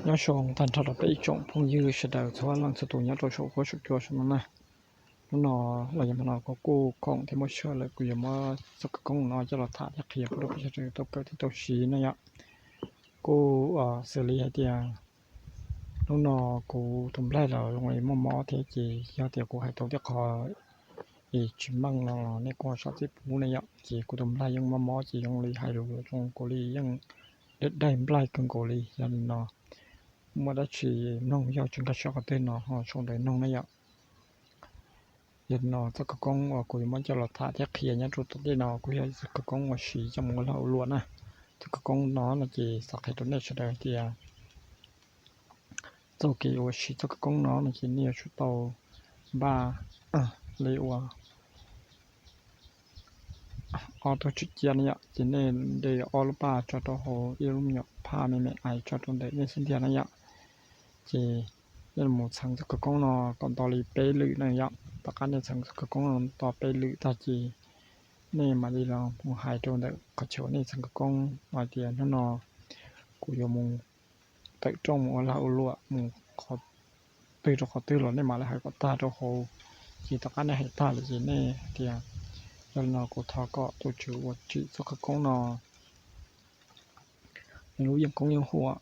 Nyob zoo tag nrho rau peb ib tsoom phooj ywg sawv daws txhua leej txhua tus nyob rau saum huab saum cua saum no na. Hnub no los yog hmo no kuv kuj khoom thiab muaj sij hawm lawm, kuv yuav muab txoj khawv koob no coj los tham thiab qhia pub rau peb sawv daws tau kawm thiab tau siv na yom. Kuj xws li hais tias hnub no kuv tus nplaig los zoo li muaj mob thiab ces yog tias kuv hais tau tej qho es tsis meej no nej kuj ho zam txim pub na yom. Ces kuv tus nplaig yeej muaj mob ces zoo li hais lus zoo kuv li yeej daig daig nplaig kawg nkaus li. Yog li no muaj dab tsi mloog yog tsis nkag siab qhov twg no ho sau ntawv noog na yom. Yog li no txoj khawv koob uas kuv yuav muab coj los tham thiab qhia nyob rau tom ntej no kuj yog txoj khawv koob uas siv coj mus ua lag ua luam na. Txoj khawv koob no no ces xav qhia rau nej sawv daws tias txoj kev uas siv txoj khawv koob no no ces nej yuav tsum tau npaj li uas ob tug tswm ciab na yom, ces nej de ob lub paj tso rau hauv ib lub me nyuam phaj me me ais tso rau ntawm nej xub ntiag na yom. Ces nej mus txheev txoj khawv koob no kom nto li peb lwm na yom. Tom qab nej txheev txoj khawv koob no nto peb lwm tag ces nej mam li los mus hais rau ntawm qhov chaw uas nej txheev khawv koob hais tias hnub no kuv yuav mus tawm rooj mus ua lag ua luam mus qhov twg rau qhov twg los nej mam li hais kom tag rau hauv. Ces tom qab nej hais tag lawm ces nej hais tias yog li no kuv thov kom tus tswv uas tsim txoj khawv koob no nws lub yeej koob yeej huam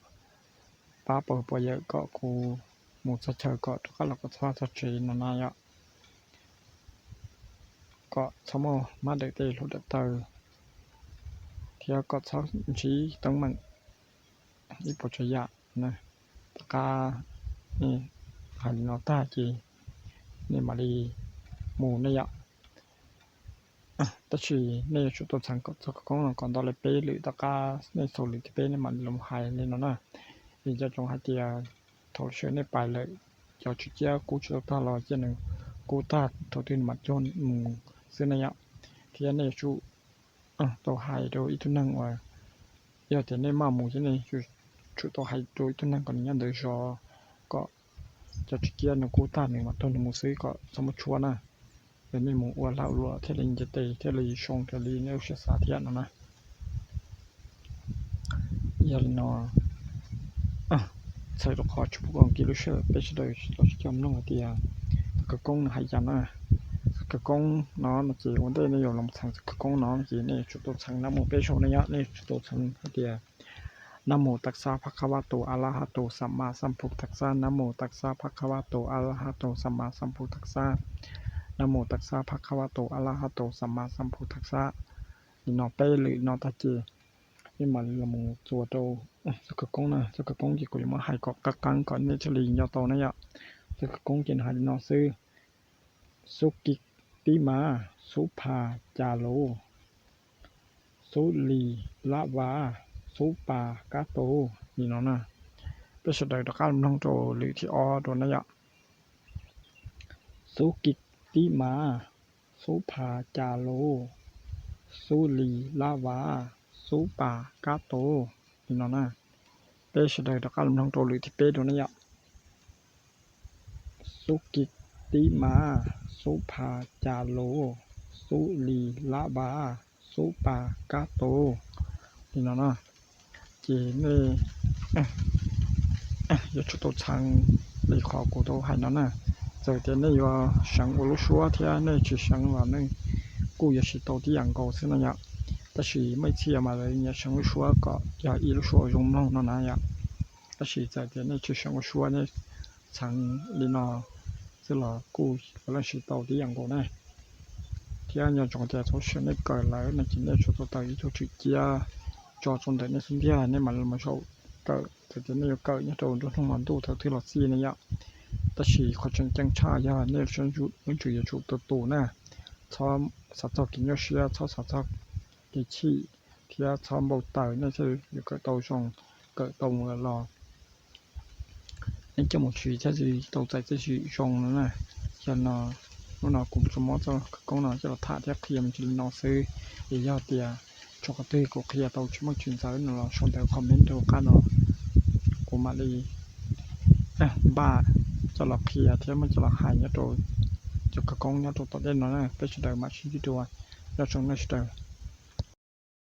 pab pawg puas yawm kom kuv mus txog chaw kom rov qab los kom txog txog tsev no na yom. Kom txhob muaj mab dawm tes hluav dawm taw thiab kom txhob ntsib teeb meem ib puas tsav yam na. Tom qab nej hais li no tag ces nej mam li mus nej yom. Tab sis nej yuav tsum tau txheev txoj khawv koob no kom nto li peb lwm, tom qab nej txhaum lwm thib peb nej mam li los hais li no na. Vim nco ntsoov hais tias thaum lub sij hawm nej pais lawm, cov tswm ciab kub tsis tau tag los cia nws kub tag thaum twg nws mam cuag mus xwb na yom. Thiab nej yuav tsum tau hais rau ib tug neeg uas yog tias nej maj mus thiab nej yuav tsum tau hais rau ib tug neeg kom nws nyob ntawd zov, kom cov tswm ciab nws kub tag nws mam tuag nws mus xwb kom txhob muaj tshuab na. Es nej mus ua lag ua luam thiaj li nce tes thiaj li zoo raws li nej lub siab xav thiab no na. Yog li no txhawm rau qhov tsis pub kom nkis lub sij hawm peb sawv daws los sib cog mloog hais tias txoj khawv koob nws hais cas na. Txoj khawv koob no no ces ua ntej nej yuav los txheev txoj khawv koob no ces nej yuav tsum tau txheev nab mus peb zaug na yom. Nej yuav tsum tau txheev hais tias nab mus tav xab phab khab vaj tus a la hab tus xam mas xam phu tav xab, nab mus tav xab phab khab vaj tus a la hab tus xam mas xam phu tav xab, nab mus tav xab phab khab vaj tus a la hab tus xam mas xam phu tav xab. Li no peb lwm no tag ces nej mam li los txuas rau txoj khawv koob na. Txoj khawv koob ces kuv yuav muab hais kom qab qeeb kom nej thiaj li nco tau na yom. Txoj khawv koob ces nws hais li no xwb: Xub kis tib mas, xub phas cas lus, xub lis lab vas, xub pas kab tus. Li no na, peb sawv daws rov qab mloog rau lwm thib ob dua na yom. Xub kis tib mas, xub phas cas lus, xub lis lab vas, xub pas kab tus. Li no na, peb sawv daws rov qab los mloog rau lwm thib peb dua na yom. Xub kis tib mas, xub phas cas lus, xub lis lab vas, xub pas kab tus. Li no na, ces nej yuav tsum tau txheev li qhov kuv tau hais no na. Txawm tias nej yuav seev ua lub suab thiab nej tsis seev los nej kuj yuav siv tau tib yam nkaus xwb no yom. Tab sis muaj ib txhia mas lawv nyiam seev lub suab kom yog ib lub suab uas zoo mloog no na yom. Tab sis txawm tias nej tsis seev ua suab, nej txheev li no xwb los kuj puav leej siv tau tib yam nkaus na. Thiab nco ntsoov tias thaum sawv nej kawm lawm no ces nej tsum tau tawm ib tug tswm ciab tso rau ntawm nej xub ntiag, nej mam li mus zaum kawm. Txawm tias nej yuav kawm nyob rau nruab hnub hmo ntuj thaum twg los xij na yom. Tab sis qhov tseem ceeb tshaj yog nej lub siab muaj ntsws yuav tsum tus tus na. Txhob xav txog kev nyuaj siab, txhob xav txog kev chim, thiab txhob npau taws, nej thiaj yuav kawm tau zoo, kawm tau mus los. Nej coj mus siv thiaj li tau txais txiaj ntsig zoo no na. Yog no, hnub no kuv tsuas muab txoj khawv koob no coj los tham thiab qhia me ntsis li no xwb. Es yog tias tshuav qhov twg kuv qhia tau tsis meej tsis ntxaws no los sau ntawv comment rau qab no, kuv mam li npaj coj los qhia thiab muab coj los hais nyob rau cov khawv koob nyob rau tom ntej no na. Peb sawv daws mam sib ntsib dua, nyob zoo nej sawv daws.